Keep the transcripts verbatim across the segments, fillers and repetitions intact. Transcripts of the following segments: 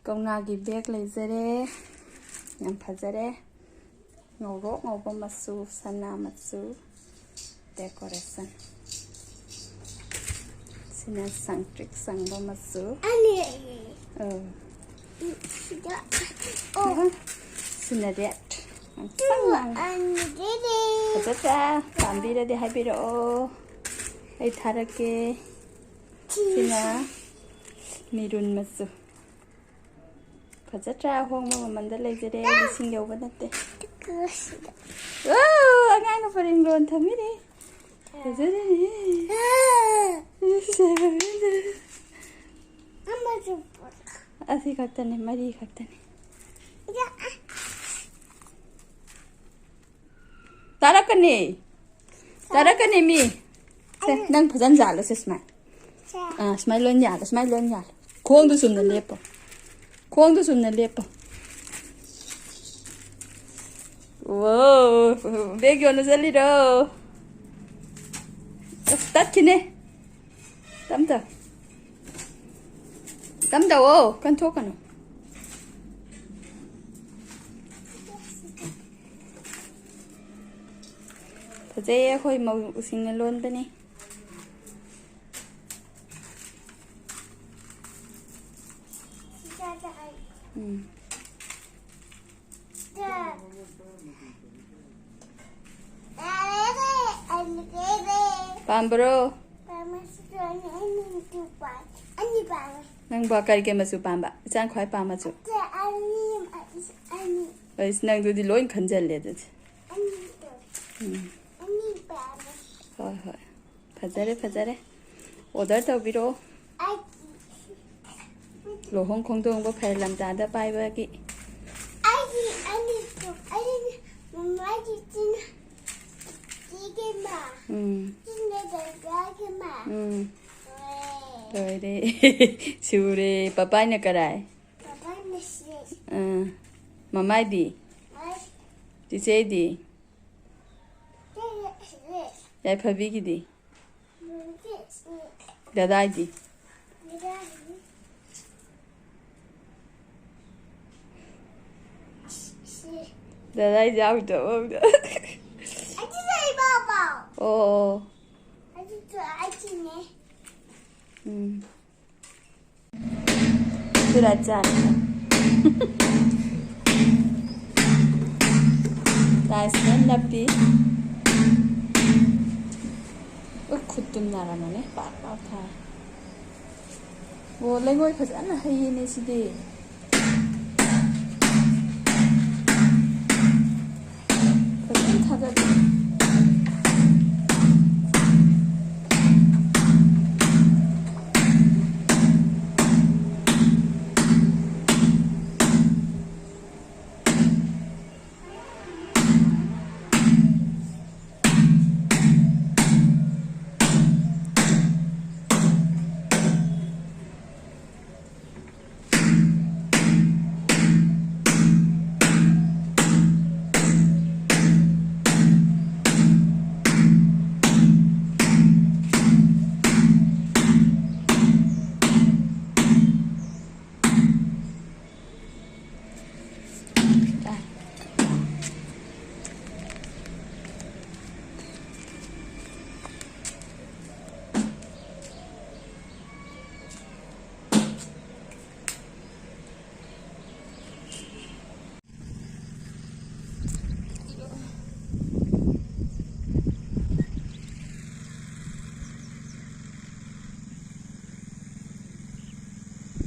ꯀꯧꯅꯥꯒꯤ bag ꯂꯩꯖꯔꯦ꯫ ꯌꯥꯝ ꯐꯖꯔꯦ꯫ ꯉꯧꯔꯣꯛ ꯉꯧꯕ ꯃꯆꯨ, ꯁꯅꯥ ꯃꯆꯨ decoration꯫ ꯁꯤꯅ ꯁꯪꯇ꯭ꯔꯤꯛ ꯁꯪꯕ ꯃꯆꯨ꯫ ꯑꯅꯤ꯫ ꯑꯧ꯫ ꯁꯤꯗ꯫ ꯑꯣ꯫ ꯁꯤꯅ red꯫ ꯌꯥꯝ ꯁꯪꯅ꯫ ꯑꯅꯤ red꯫ ꯐꯖꯗ꯭ꯔꯥ? ꯄꯥꯝꯕꯤꯔꯗꯤ ꯍꯥꯏꯕꯤꯔꯛꯑꯣ꯫ ꯑꯩ ꯊꯥꯔꯛꯀꯦ꯫ ꯁꯤꯅ maroon ꯃꯆꯨ꯫ ꯐꯖꯗ꯭ꯔꯥ? ꯑꯍꯣꯡꯕ ꯃꯃꯜꯗ ꯂꯩꯖꯔꯦ, ꯂꯤꯁꯤꯡ ꯌꯧꯕ ꯅꯠꯇꯦ꯫ ꯁꯤꯗ꯫ ꯋꯥꯎ, ꯑꯉꯥꯡꯅ ꯄꯔꯦꯡ ꯂꯣꯟ ꯊꯝꯃꯤꯅꯦ꯫ ꯐꯖꯔꯦꯅꯦ꯫ ꯑꯃꯁꯨ ꯄꯨꯔꯛ꯫ ꯑꯁꯤ ꯈꯛꯇꯅꯦ, ꯃꯔꯤ ꯈꯛꯇꯅꯦ꯫ ꯌꯥ꯫ ꯇꯥꯔꯛꯀꯅꯤ꯫ ꯇꯥꯔꯛꯀꯅꯤ ꯃꯤ꯫ ꯁꯦ, ꯅꯪ ꯐꯖꯅ ꯌꯥꯜꯂꯣ ꯁꯦ ꯁꯨꯃꯥꯏ꯫ ꯁꯦ꯫ ꯑꯥ, ꯁꯨꯃꯥꯏ ꯂꯣꯏ ꯌꯥꯜꯂꯣ, ꯁꯨꯃꯥꯏ ꯂꯣꯏ ꯌꯥꯜꯂꯣ꯫ ꯈꯣꯡꯗꯣ ꯆꯨꯝꯅ ꯂꯦꯞꯄꯣ꯫ ꯈꯣꯡꯗꯣ ꯆꯨꯝꯅ ꯂꯦꯞꯄꯣ꯫ ꯋꯣ, bag ꯌꯣꯟꯕ ꯆꯠꯂꯤꯔꯣ? ꯑꯁ, ꯇꯠꯈꯤꯅꯦ꯫ ꯇꯝ ꯇꯝ꯫ ꯇꯝ ꯇꯧꯑꯣ, ꯀꯟꯊꯣꯛꯀꯅꯨ꯫ ꯐꯖꯩꯌꯦ, ꯑꯩꯈꯣꯏ ꯃꯧꯁꯤꯡꯅ ꯂꯣꯟꯕꯅꯤ꯫ ꯎꯝ꯫ ꯄꯥꯝꯕ꯭ꯔꯣ? ꯅꯪꯕꯨ ꯀꯔꯤ ꯀꯔꯤ ꯃꯆꯨ ꯄꯥꯝꯕ? ꯏꯆꯥꯅ ꯈ꯭ꯋꯥꯏ ꯄꯥꯝꯕ ꯃꯆꯨ? ꯑꯩꯁ, ꯅꯪꯗꯨꯗꯤ ꯂꯣꯏ ꯈꯟꯖꯜꯂꯦ ꯑꯗꯨꯗꯤ꯫ ꯎꯝ꯫ ꯍꯣꯏ, ꯍꯣꯏ꯫ ꯐꯖꯔꯦ, ꯐꯖꯔꯦ꯫ Order ꯇꯧꯕꯤꯔꯛꯑꯣ꯫ ꯂꯨꯍꯣꯡ ꯈꯣꯡꯗꯣꯡꯕ ꯐꯔꯦ ꯂꯝꯇꯥꯗ ꯄꯥꯏꯕꯒꯤ꯫ ꯑꯩꯒꯤ, ꯑꯩꯒꯤ, ꯑꯩꯒꯤ ꯃꯃꯥꯒꯤ ꯆꯤꯟ-, ꯆꯤꯒꯤ ꯃꯥ꯫ ꯎꯝ꯫ ꯆꯤꯟ ꯂꯩꯕꯒꯤ ꯃꯥ꯫ ꯎꯝ꯫ ꯂꯣꯏꯔꯦ꯫ ꯂꯣꯏꯔꯦ꯫ ꯁꯨꯔꯦ꯫ ꯄꯄꯥꯏꯅ ꯀꯔꯥꯏ? ꯄꯄꯥꯏꯅ ꯁꯤ꯫ ꯑꯥ꯫ ꯃꯃꯥꯏꯗꯤ? ꯃꯥꯏ꯫ ꯆꯤꯆꯦꯗꯤ? ꯆꯤꯆꯦꯗꯤ ꯁꯤ꯫ ꯌꯥꯏꯐꯕꯤꯒꯤꯗꯤ? ꯗꯗꯥꯏꯗꯤ? ꯀꯗꯥꯏ ꯌꯥꯎꯗꯕ ꯑꯝꯇ꯫ ꯑꯩꯁꯨ ꯂꯩ, ꯕꯥꯕꯥ꯫ ꯑꯣ꯫ ꯑꯩꯁꯨ, ꯑꯩꯁꯨꯅꯦ꯫ ꯎꯝ꯫ ꯆꯨꯔꯥꯆꯥꯟꯄꯨꯔ꯫ ꯇꯥꯏꯁꯅ ꯅꯞꯄꯤ꯫ ꯎ, ꯈꯨꯠꯇꯨꯝ ꯅꯥꯔꯝꯃꯅꯤ꯫ ꯄꯥꯛ ꯄꯥꯛ ꯊꯥꯔꯦ꯫ ꯑꯣ, ꯂꯩꯉꯣꯏ ꯐꯖꯅ ꯍꯩꯌꯦꯅꯦ ꯁꯤꯗꯤ꯫ ꯐꯖꯅ ꯊꯥꯗꯔꯦ꯫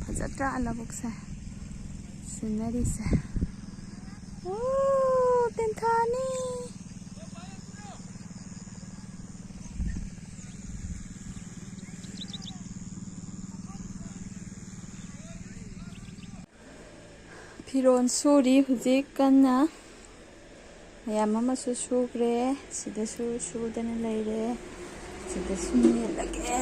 ꯐꯖꯗ꯭ꯔꯥ ꯂꯧꯕꯨꯛꯁꯦ? ꯁꯤꯅꯔꯤꯁꯦ꯫ ꯑꯣ, ꯇꯦꯟꯊꯥꯅꯤ꯫ ꯐꯤꯔꯣꯜ ꯁꯨꯔꯤ ꯍꯧꯖꯤꯛ ꯀꯟꯅ꯫ ꯃꯌꯥꯝ ꯑꯃꯁꯨ ꯁꯨꯈ꯭ꯔꯦ꯫ ꯁꯤꯗꯁꯨ ꯁꯨꯗꯅ ꯂꯩꯔꯦ꯫ ꯁꯤꯗꯁꯨ ꯃꯦꯠꯂꯒꯦ꯫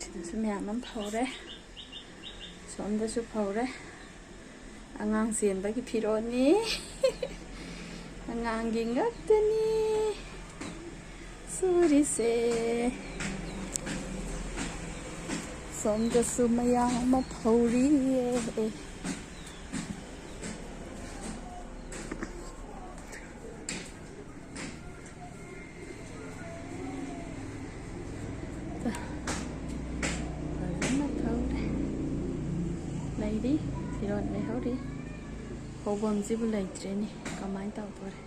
ꯁꯤꯗꯁꯨ ꯃꯌꯥꯝ ꯑꯃ ꯐꯧꯔꯦ꯫ ꯁꯣꯝꯗꯁꯨ ꯐꯧꯔꯦ꯫ ꯑꯉꯥꯡ ꯆꯦꯟꯕꯒꯤ ꯐꯤꯔꯣꯜꯅꯤ꯫ ꯑꯉꯥꯡꯒꯤ ꯉꯥꯛꯇꯅꯤ ꯁꯨꯔꯤꯁꯦ꯫ ꯁꯣꯝꯗꯁꯨ ꯃꯌꯥꯝ ꯑꯃ ꯐꯧꯔꯤꯌꯦ꯫ ꯐꯖꯅ ꯐꯧꯔꯦ꯫ ꯂꯩꯔꯤ, ꯐꯤꯔꯣꯜ ꯂꯩꯍꯧꯔꯤ꯫ ꯐꯧꯐꯝꯁꯤꯕꯨ ꯂꯩꯇ꯭ꯔꯦꯅꯦ, ꯀꯃꯥꯏꯅ ꯇꯧꯗꯣꯔꯦ?